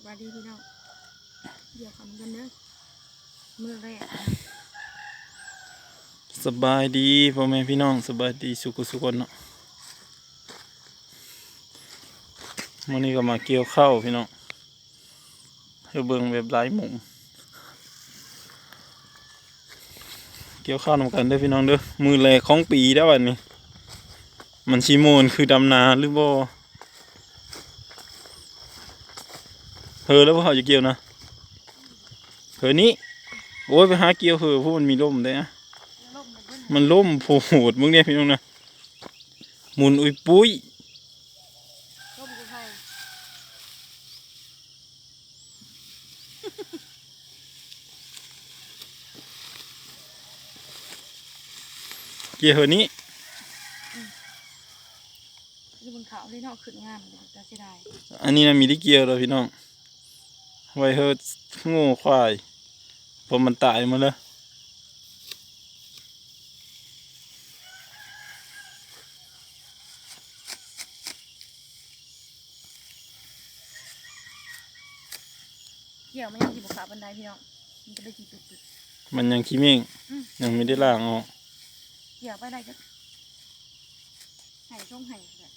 ສະບາຍດີພີ່ນ້ອງ ມື້ແລກ. ສະບາຍດີພໍ່ແມ່ພີ່ນ້ອງ ສະບາຍດີສູ່ຜູ້ສູ່ຄົນເນາະ. ມື້ນີ້ກໍມາກ່ຽວເຂົ້າພີ່ນ້ອງ ໃຫ້ເບິ່ງແບບຫຼາຍມຸມ ກ່ຽວເຂົ້ານຳກັນເດີພີ່ນ້ອງເດີ. ມື້ແລກຂອງປີແລ້ວບັດນີ້ ມັນຊິມ່ວນຄືດຳນາຫຼືບໍ່? ເຫີແລ້ວບໍ່ ເຮົາຈະກ່ຽວນະ ເຫີນີ້. ໂອ້ຍ ໄປຫາກ່ຽວເຫີ ພວກມັນມີລົມເດ້ ມັນລົມໂພດ. ເບິ່ງເດ້ພີ່ນ້ອງນະ ໝຸນອຸຍປຸ້ຍ. ກ່ຽວເຫີນີ້ ອືມ ຢູ່ບົນເຂົາເດ້ເນາະ ຂຶ້ນງາມເດ້ ແຕ່ເສຍດາຍ. ອັນນີ້ນະມີໄດ້ກ່ຽວແລ້ວພີ່ນ້ອງ ໄວ້ເຮີໂງ່ຄວາຍ ເພາະມັນຕາຍໝົດແລ້ວ. ກ່ຽວມັນຍັງຊິບໍ່ຂາວປານໃດພີ່ນ້ອງ ມັນກໍເລີຍຊິຕຸດໆ ມັນຍັງຂີ້ເໝັ້ງ ອືມ ຍັງບໍ່ໄດ້ລ້າງອອກ. ກ່ຽວໄປໄດ້ຈັກໄຮ່ສອງໄຮ່ແຫຼະ.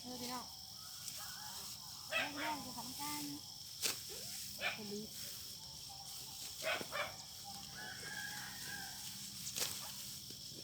ເອີ ພີ່ນ້ອງ ເອີ ພີ່ນ້ອງ ກິນເຂົ້ານຳກັນ.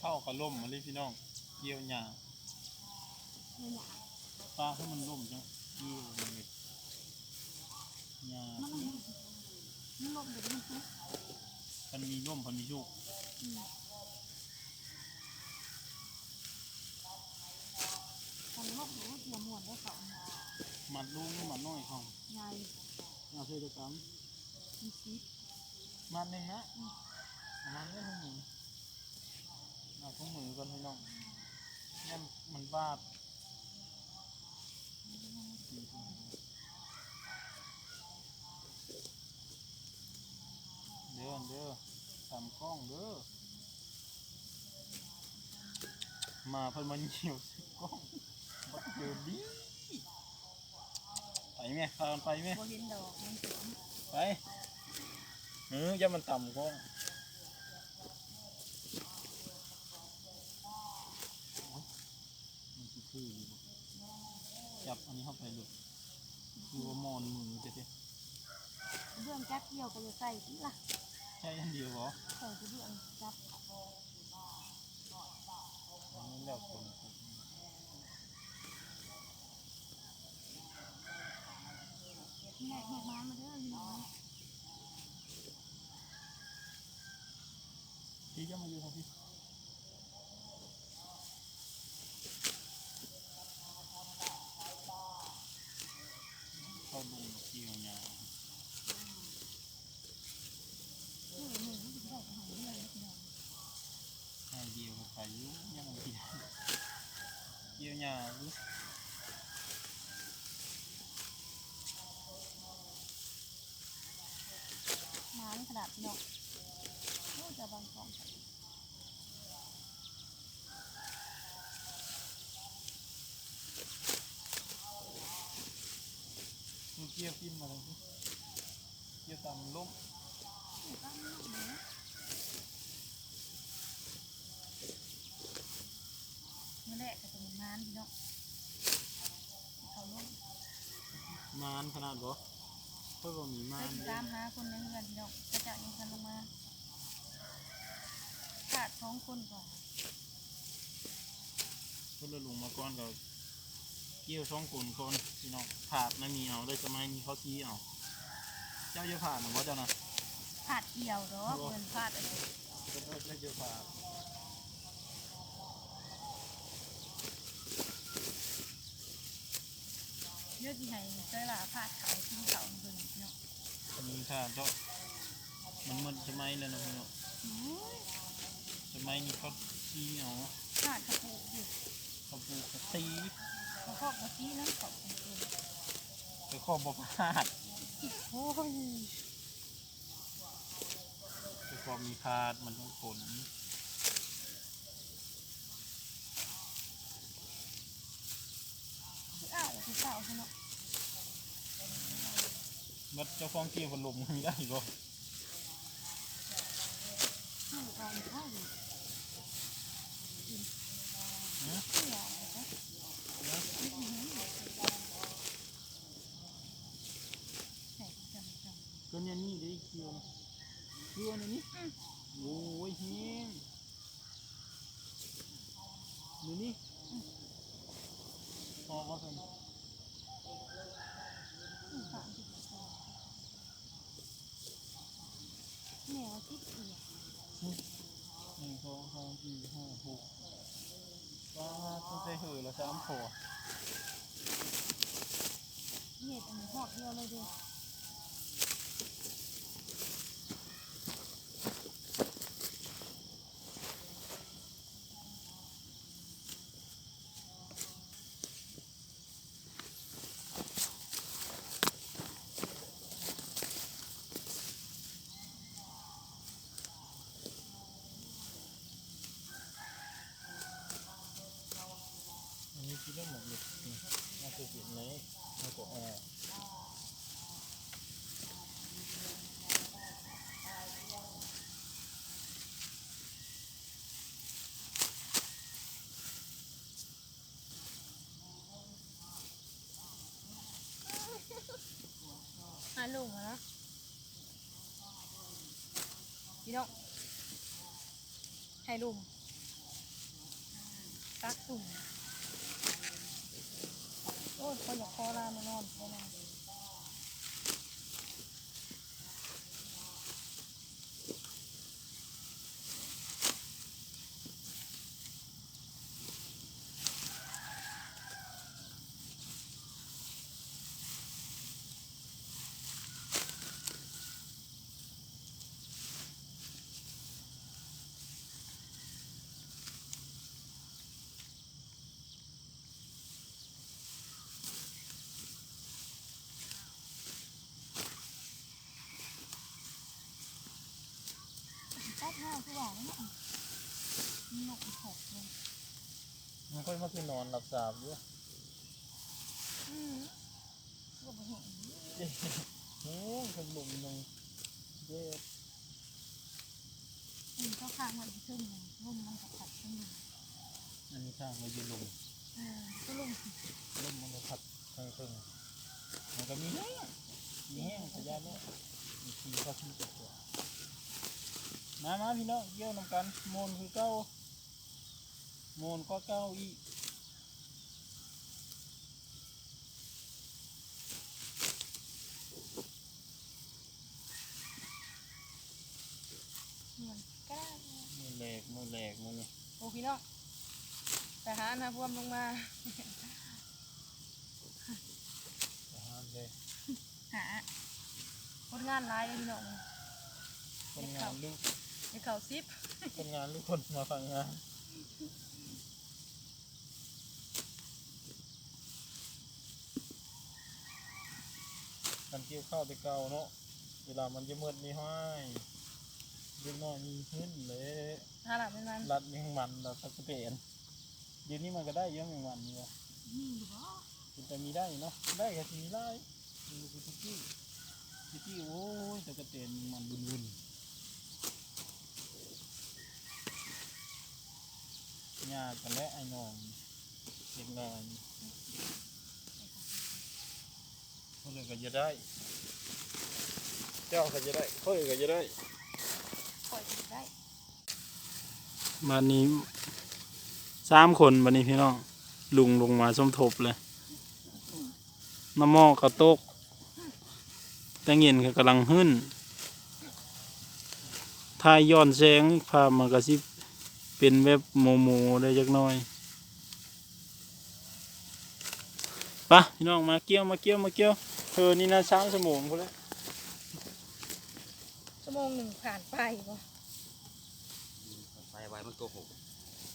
ເຂົ້າກະລົ້ມມາເລີຍພີ່ນ້ອງ ກ່ຽວຫຍ້າ ປາກໃຫ້ມັນລົ້ມຈັ່ງ ຄືມັນເຮັດຫຍ້າ ມັນລົ້ມ ມັນລົ້ມ ມັນສຸກ ຄັນມີລົ້ມ ຄັນມີສຸກ ອືມ. ຄັນລົກຢູ່ ມັດລົງ ມັດນ້ອຍເຂົາ ໃຫຍ່ ເອົາໃສ່ຕະກຳ ມັດໜຶ່ງນະ ອືມ ປະມານນີ້ ເອົາຂອງມືກ່ອນພີ່ນ້ອງ ຢ້ານມັນບາດ. ເດີ ເດີ ຕາມກ້ອງເດີ ໝາເພິ່ນມາຍ່ຽວໃສ່ກ້ອງ ບັກເຈີບີ. ໄປແມ່ ພາກັນໄປແມ່ ບໍ່ເຫັນດອກ ມັນສູງ ໄປ ເອີ ຢ່າມັນຕຳກ້ອງ. ມັນຊິຄືຢູ່ບໍ່? ຈັບອັນນີ້ເຂົ້າໄປໂລດ ຄືວ່າມ່ອນມືແທ້ໆ. ກະເບື້ອງຈັບກ່ຽວກະຢ່າໃສ່ຕິລະ ໃຊ້ອັນດຽວບໍ່? ໃສ່ກະເບື້ອງຈັບ ອັນນີ້ແລ້ວຄົນ ແຍກ ແຍກມາ ມາເດີພີ່ນ້ອງ. ພີ່ຈະມາຢູ່ທາງພີ້ ເຂົ້າດົງດອກ ກ່ຽວຫຍ້າ ໃຫ້ດຽວໄປຢູ່ ຍັງບໍ່ໄດ້ ກ່ຽວຫຍ້າຢູ່. ໝານຂະໜາດພີ່ນ້ອງ ໂອ້ຍ ຈະບັງກ້ອງ ເອົາກ່ຽວກິນມາເລີຍ ກ່ຽວຕາມລົມ ມື້ແລກກະຈະມີມານພີ່ນ້ອງ ເຂົາລົງ ມານຂະໜາດບໍ່? ຂ້ອຍບໍ່ມີມານເດ້ ໄປຕິດຕາມຫາຄົນໃນເຮືອນພີ່ນ້ອງ ເຂົາເຈົ້າຍັງບໍ່ທັນລົງມາ ຂາດສອງຄົນກ່ອນ ເພິ່ນລົງມາກ່ອນກໍ ກ່ຽວສອງຄົນກ່ອນພີ່ນ້ອງ ຜາດນະມີເອົາ ໄດ້ສະໄໝນີ້ເຂົາຊີ້ເອົາ. ເຈົ້າຢ່າຜາດນະບໍ່ເຈົ້ານະ ຜາດກ່ຽວດອກ ບໍ່ແມ່ນຜາດອັນນີ້ ເຈົ້າຜາດ ດຽວຊິໃຫ້ເອື້ອຍຫຼ້າຜາດເຂົ້າກິນເຂົ້າເບິ່ງເນາະ. ມີຂາດເນາະ ມັນໝົດສະໄໝແລ້ວເນາະພີ່ນ້ອງ ໂອ້ຍ ສະໄໝນີ້ເຂົາຊີ້ເອົາ ຂາດເຂົາປູກຢູ່ ເຂົາປູກເຂົາຕີ ເຂົາ ຂອບບໍ່ຊີ້ນະ ຂອບ ເອີ ຂອບບໍ່ພາດ ໂອ້ຍ ຄືຄວາມມີພາດມັນຕ້ອງຜົນ ຄືອ້າວຄືເກົ່າເນາະ ບັດເຈົ້າຂອງກ່ຽວພັດລົມມີໄດ້ບໍ່? ກໍແນວນີ້ເດ້ ກ່ຽວ ຄືວ່າແນວນີ້ ອືມ ໂອ້ຍ ແຮງ ແນວນີ້ ອືມ ພໍບໍ່ຊັ້ນ? ແນວຕິດອີກ ໜຶ່ງ ສອງ ສາມ ສີ່ ຫ້າ ຫົກ ປາດ ຕັ້ງແຕ່ເຫີລະສາມຂໍ້ ເຮັດອັນຮອບດຽວເລີຍເດ້. ອັນນີ້ຊິໄດ້ໝົດເລີຍ ນີ້ ເຮົາຊິເປັນໃນ ເຮົາກໍອອກ. ຫາລຸງຫັ້ນນະ ພີ່ນ້ອງ ໃຫ້ລຸງຕັກຕຸ່ມ ໂອ້ຍ ຂ້ອຍຢາກຂໍລາມານອນແທ້ນະ. ຕັດຫາຄືວ່ານັ້ນນະ ນົກອີກຫົກເລີຍ ມັນຄ່ອຍມາຄືນອນຫຼັບສາບຢູ່ ອືມ ກໍບໍ່ເຫັນ ເອີ ເຖິງລົມຍັງແດດ ອືມ ເຂົາຄ້າງໄວ້ຢູ່ເທິງ ລົມມັນກໍພັດເທິງ ອັນນີ້ຄ້າງໄວ້ຢູ່ລົມ ເອີ ກໍລົມ ລົມມັນກໍພັດ ເທິງໆ ມັນກໍມີແຮງ ມີແຮງ ຂະຫຍາດເນາະ ມີທີ່ເຂົາທີ່ຈະຕົວະ ມາໆ ພີ່ນ້ອງ ກ່ຽວນຳກັນ ມ່ວນຄືເກົ່າ ມ່ວນກວ່າເກົ່າອີກ. ມ່ວນກະ ມື້ແລກ ມື້ແລກມື້ນີ້ ໂອ້ ພີ່ນ້ອງ ທະຫານຫາພວມລົງມາ ທະຫານເດ້ ຫາ ຄົນງານຫຼາຍເດ້ພີ່ນ້ອງ ຄົນງານຫຼື ໄດ້ເຂົ້າສິບ ຄົນງານຫຼືຄົນມາພັກງານ. ຄັນກ່ຽວເຂົ້າແຕ່ເກົ່າເນາະ ເວລາມັນຈະໝົດນີ້ ຫ້ວຍ ເດັກນ້ອຍມີຫຶ້ນເດ້ ຫາລັດແມງມັນ ລັດແມງມັນ ລັດຕັກກະແຕນ ດຽວນີ້ມັນກໍໄດ້ຢູ່ແມງມັນນີ້ບໍ່? ມີຢູ່ບໍ່? ເປັນຕາມີໄດ້ເນາະ ໄດ້ກໍຊິມີຫຼາຍ ມີຄືຕະກີ້ ຕະກີ້ ໂອ້ຍ ຕະກະແຕນແມງມັນວຸ່ນໆ ຍາກກັນແຫຼະ ອ້າຍນ້ອງ ເດັກນ້ອຍ ຜູ້ໜຶ່ງກໍຢາກໄດ້ ເຈົ້າກໍຢາກໄດ້ ຂ້ອຍກໍຢາກໄດ້ ຂ້ອຍກໍຢາກໄດ້ ບາດນີ້ສາມຄົນ ບາດນີ້ພີ່ນ້ອງ ລຸງລົງມາສົມທົບເລີຍ ນ້ຳໝອກກໍຕົກ ແຕ່ເຢັນກໍກຳລັງຫຶ້ນ ຖ່າຍຍ້ອນແສງ ພາບມັນກໍຊິເປັນແບບໂມໆ ໄດ້ຈັກໜ້ອຍ. ປະ ພີ່ນ້ອງ ມາກ່ຽວ ມາກ່ຽວ ມາກ່ຽວ ເອີ ນີ້ນະ ສາມຊົ່ວໂມງພຸ້ນແຫຼະ ຊົ່ວໂມງໜຶ່ງຜ່ານໄປບໍ່? ໄປໄວ ມັນໂກຫົກ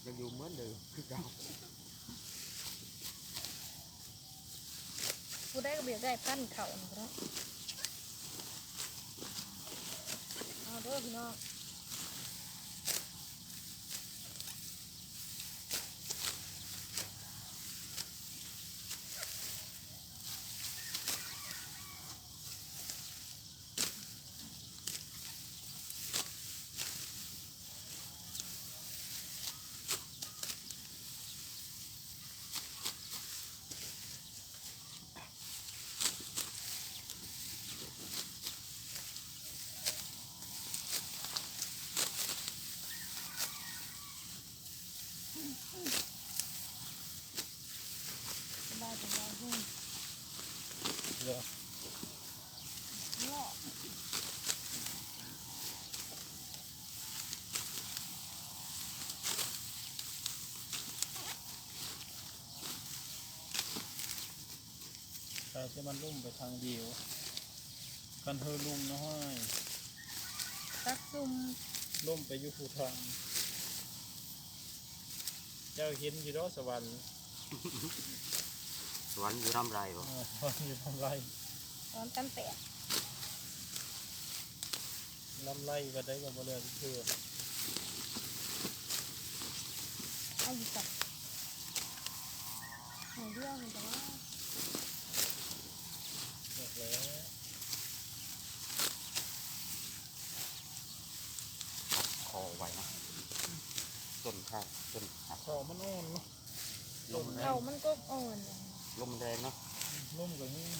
ຍັງຢູ່ເໝືອນເດີມຄືເກົ່າ. ຜູ້ໃດກໍບໍ່ຢາກໄດ້ພັນເຂົ້ານີ້ເນາະ. ເອົາເດີພີ່ນ້ອງ. ສະບາຍ ສະບາຍເດີ. ເນາະ ຖ້າຊິມັນລົ້ມໄປທາງດຽວ ຄັນເຮີລົ້ມນະຫ້ວຍ ຕັດຊຸ່ມ ລົ້ມໄປຢູ່ຜູ້ທາງ. ເຈົ້າເຫັນຢູ່ດອກສະຫວັນ ສະຫວັນຢູ່ລຳໄລບໍ່? ເອີ ສະຫວັນຢູ່ລຳໄລ ສະຫວັນຕຳແປດ ລຳໄລວັດໃດກໍບໍ່ແລ້ວຈັກເທື່ອ. ເອົາຢູ່ໃສ? ໃຫ້ເຫຼືອມັນກໍວ່າ ແລ້ວ ຮັດຄໍໄວ້ນະ ຕົ້ນຂາ ຕົ້ນຂາ ຄໍມັນອ່ອນເນາະ. ລົມແຮງ ເຂົ້າມັນກໍອ່ອນ ລົມແຮງເນາະ. ລົມກໍແຮງ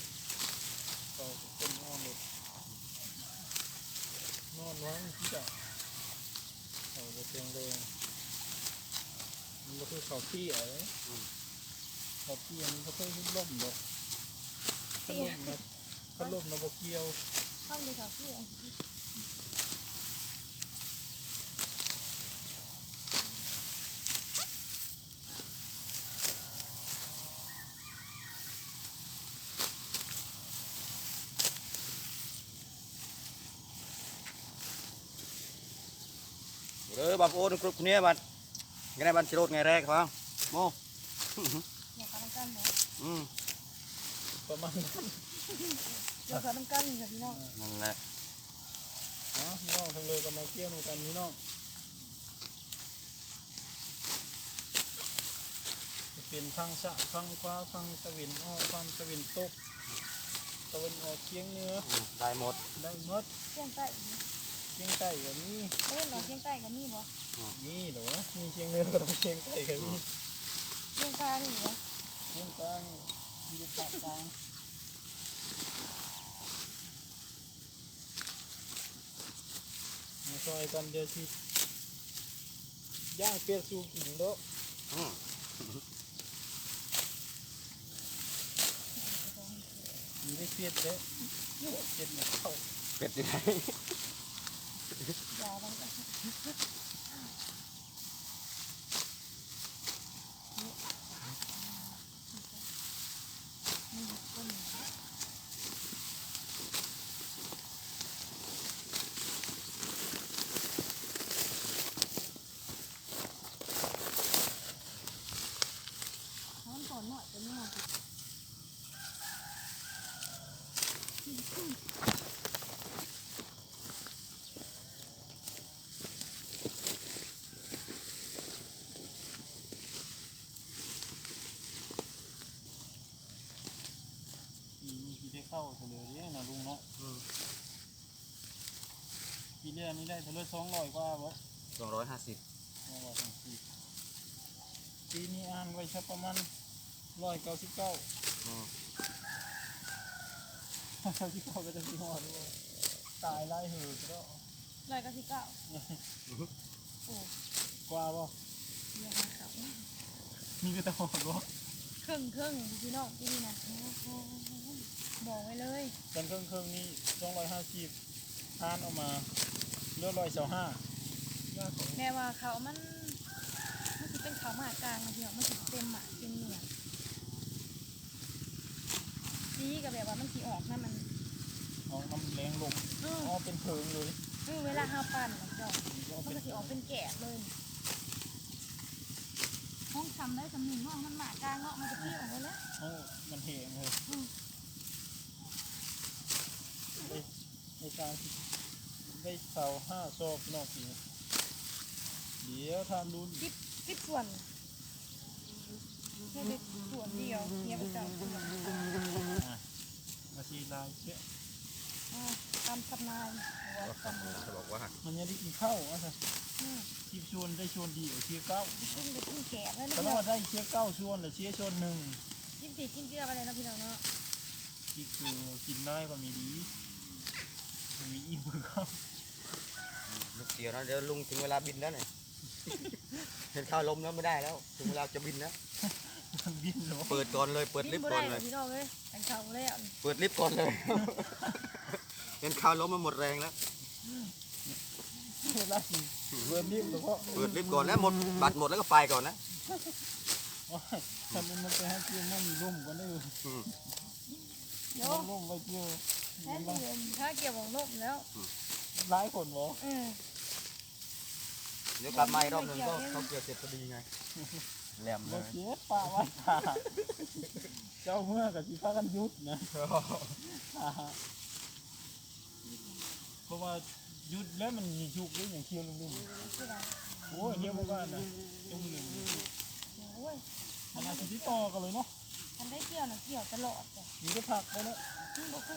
ເຂົ້າກໍຕົ້ນອ່ອນເລີຍ ນອນໄວ້ຄືກັນ ເຂົ້າບໍ່ແຂງແຮງ ມັນບໍ່ຄືເຂົ້າເປຍເດ້. ອືມ ເຂົ້າເປຍມັນບໍ່ເຄີຍເຫັນລົມດອກ ຄັນລົມນະ ຄັນລົມນະບໍ່ກ່ຽວ ເຂົ້າຢູ່ເຂົ້າເປຍ. ເດີບັກໂອນ ກຣຸບເນຍບັດ ໄງບັນຊິໂລດໄງແລກຟັງໂມ ຢາກເຂົ້ານຳກັນບໍ່? ອືມ ປະມານນັ້ນ ຢາກເຂົ້ານຳກັນນີ້ແຫຼະພີ່ນ້ອງ. ນັ້ນແຫຼະ ເອົາ ພີ່ນ້ອງ ທາງເລີກະມາກ່ຽວນຳກັນພີ່ນ້ອງ. ເປັນຝັ່ງຊ້າຍຝັ່ງຂວາ ຝັ່ງຕາເວັນອອກ ຝັ່ງຕາເວັນຕົກ ຕາເວັນອອກສຽງເໜືອ ອືມ ໄດ້ໝົດ ໄດ້ໝົດ. ສຽງໃຕ້ ສຽງໃຕ້ກໍມີ ຕາເວັນອອກສຽງໃຕ້ກໍມີບໍ່? ອືມ ມີແຫຼະ ມີສຽງເໜືອກໍຕ້ອງສຽງໃຕ້ກໍມີ. ອືມ ສຽງກາງນີ້ບໍ່? ສຽງກາງ ຢູ່ພາກກາງ. ມາຊ່ອຍກັນ ດຽວຊິຍ່າງເປັດສູ່ກິນເດີ. ອືມ ມີແຕ່ເປັດເດ້ ເປັດນີ້ເຂົ້າ ເປັດຢູ່ໃນ ມັນກໍນ້ອຍ ເປັນນ້ອຍ. ປີນີ້ຊິໄດ້ເຂົ້າເທື່ອເດີເນາະລຸງເນາະ. ອືມ ປີແລ້ວນີ້ໄດ້ເທົ່າໃດ ສອງຮ້ອຍກວ່າບໍ່? ສອງຮ້ອຍຫ້າສິບ ສອງຮ້ອຍຫ້າສິບ. ປີນີ້ອ່ານໄວ້ສັກປະມານຮ້ອຍເກົ້າສິບເກົ້າ. ອືມ ຮ້ອຍເກົ້າສິບເກົ້າກໍຈະຊິຮອດຢູ່ ຕາຍຫຼາຍເຫີແລ້ວ. ຮ້ອຍເກົ້າສິບເກົ້າ ໂອ້ ກວ່າບໍ່? ມີແຕ່ຮອດບໍ່? ເຄິ່ງໆ ພີ່ນ້ອງ ປີນີ້ນະ ໂອ້ໂຫ ບອກໄວ້ເລີຍ ຄັນເຄິ່ງໆນີ້ ສອງຮ້ອຍຫ້າສິບ ຫານອອກມາເຫຼືອຮ້ອຍຊາວຫ້າ. ແມ່ນວ່າເຂົ້າມັນ ມັນຊິເປັນເຂົ້າໝາກກາງນະພີ່ນ້ອງ ມັນຊິເຕັມໝາກເຕັມໜ່ວຍ. ສີກໍແບບວ່າມັນຊິອອກນຳ ອອກນຳແລງລົມ ເອີ ອອກເປັນເຜິງເລີຍ. ເອີ ເວລາເຮົາປັ່ນນະເຈົ້າ ມັນກໍຊິອອກເປັນແກບເລີຍ. ຂອງຊຳໄດ້ຊຳນີ້ເນາະ ມັນໝາກກາງເນາະ ມັນກໍປິວໄປແລ້ວ. ໂອ້ ມັນແຫ້ງເລີຍ. ອືມ ການໄດ້ເຂົ້າຫ້າຊອກເນາະ ປີນີ້. ດຽວຖ້າລຸ້ນ ສິບ ສິບສ່ວນ ໃຫ້ໄດ້ສ່ວນດຽວ ເສຍໄປເກົ້າສ່ວນ ອ່ະ ມາຊິຫຼາຍແທ້ ອ່າ ຕາມຄຳນາຍ ວ່າ ວ່າຄຳນາຍ ເຂົາບອກວ່າ ມັນຍັງໄດ້ກິນເຂົ້າວ່າຊັ້ນ ອືມ ສິບສ່ວນໄດ້ສ່ວນດຽວ ເສຍເກົ້າ ກິນໄດ້ກິນແກະແລ້ວ ຄັນວ່າໄດ້ເສຍເກົ້າສ່ວນ ແລ້ວເສຍສ່ວນໜຶ່ງ ກິນຊິກິນເກືອໄປແລ້ວເນາະ ພີ່ນ້ອງເນາະ. ກິນຄືກິນຫຼາຍກໍມີດີ ມີອີກຄືເກົ່າ ລູກດຽວເນາະ. ດຽວລຸງເຖິງເວລາບິນແລ້ວນີ້ ເຫັນຂ່າວລົມແລ້ວ ບໍ່ໄດ້ແລ້ວ ເຖິງເວລາຈະບິນແລ້ວ ບິນແລ້ວ ເປີດກ່ອນເລີຍ ເປີດລິບກ່ອນເລີຍ ພີ່ນ້ອງເອີຍ ເຫັນຂ່າວແລ້ວ ເປີດລິບກ່ອນເລີຍ ເຫັນຂ່າວລົມມັນໝົດແຮງແລ້ວ. ເວລາຊິເປີດລິບແລ້ວກໍ ເປີດລິບກ່ອນແລ້ວ ໝົດ ບັດໝົດແລ້ວກໍໄປກ່ອນນະ. ໂອ້ຍ ຄັນມັນໄປຫາກິນມັນລົມກ່ອນເດີ ອືມ ໂຍ ລົມໄປກ່ຽວ ແທ້ຊິເຫັນ ຖ້າກ່ຽວຂອງລົມແລ້ວ ອືມ ຫຼາຍຄົນບໍ່ ເອີ ດຽວກັບມາອີກຮອບໜຶ່ງກໍເຂົາກ່ຽວເສັດພໍດີໄງ ແຫຼມເລີຍ ບໍ່ເກັບປະໄວ້ຖ້າ ເຈົ້າເມືອກໍຊິພາກັນຢຸດນະ ເພາະວ່າຢຸດແລ້ວມັນມີສຸກເດ້ ຍັງຂຽວລຸ່ມໆ ໂອ້ຍ ດຽວບໍ່ວ່ານະ ຕົງເຫຼືອງ ໂອ້ຍ ມັນອາດຊິຕິດຕໍ່ກັນເລີຍເນາະ ຄັນໄດ້ກ່ຽວນະ ກ່ຽວຕະຫຼອດ ມີແຕ່ຜັກເທົ່ານັ້ນ ມັນບໍ່ຄື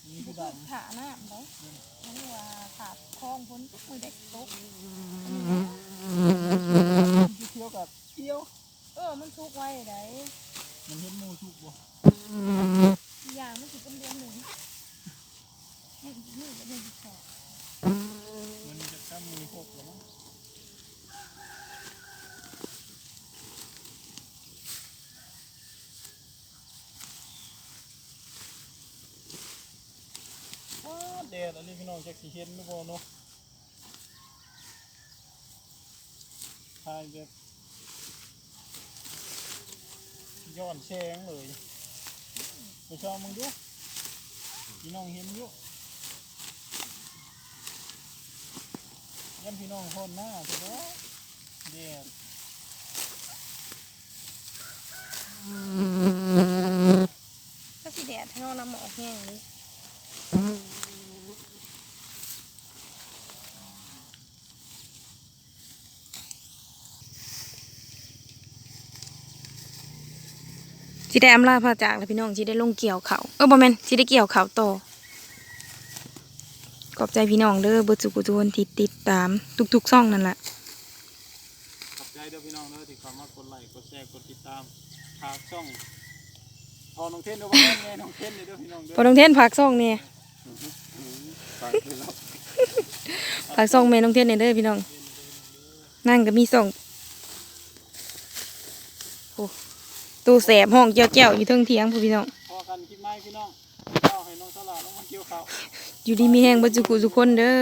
ມີ ບໍ່ຄືຖ້ານ້ຳໄດ໋ ອືມ ມັນວ່າຖ້າຄອງພຸ້ນ ມື້ໃດຊິຕົກ ອືມ ມັນຊິຂຽວກໍຂຽວ ເອີ ມັນສຸກໄວໃດ໋ ມັນເຫັນໝູ່ສຸກບໍ່ ອີກຢ່າງມັນຊິເປັນເດືອນໜຶ່ງ ນີ້ ນີ້ກໍເດືອນສິບສອງ ມື້ນີ້ຈະຄ່ຳມື້ຫົກແລ້ວເນາະ. ອ້າ ແດດອັນນີ້ພີ່ນ້ອງ ຈັກຊິເຫັນຫຼືບໍ່ເນາະ ຖ່າຍແບບຍ້ອນແສງເລີຍ ໄປສ່ອງເບິ່ງດູ ພີ່ນ້ອງເຫັນຢູ່ ຢ້ານພີ່ນ້ອງຮ້ອນໜ້າຊະດອກ ແດດ ກໍຊິແດດແທ້ເນາະ ນ້ຳໝອກແຮງເດ. ຊິໄດ້ອຳລາພາຈາກແລ້ວພີ່ນ້ອງ ຊິໄດ້ລົງກ່ຽວເຂົ້າ ເອີ ບໍ່ແມ່ນ ຊິໄດ້ກ່ຽວເຂົ້າຕໍ່. ຂອບໃຈພີ່ນ້ອງເດີ ເບິດສູ່ຜູ້ທຸກຄົນທີ່ຕິດຕາມທຸກໆຊ່ອງນັ້ນລະ. ຂອບໃຈເດີພີ່ນ້ອງເດີ ທີ່ເຂົ້າມາກົດໄລ້ ກົດແຊ ກົດຕິດຕາມ ຝາກຊ່ອງພໍ່ນ້ອງເທນເດີ ພໍ່ນ້ອງເທນເດີພີ່ນ້ອງເດີ ພໍ່ນ້ອງເທນຝາກຊ່ອງແດ່ ຝາກຊ່ອງແມ່ນ້ອງເທນແດ່ເດີພີ່ນ້ອງ ນາງກໍມີຊ່ອງ ໂອ້ ໂຕແສບຮ້ອງແຈ້ວໆຢູ່ເທິງຖຽງພຸ້ນພີ່ນ້ອງ ພໍ້ກັນຄລິບໃໝ່ພີ່ນ້ອງ ເອົາໃຫ້ນ້ອງສະຫຼາລົງມາກ່ຽວເຂົ້າ ຢູ່ດີມີແຮງເບິດສູ່ຜູ້ທຸກຄົນເດີ.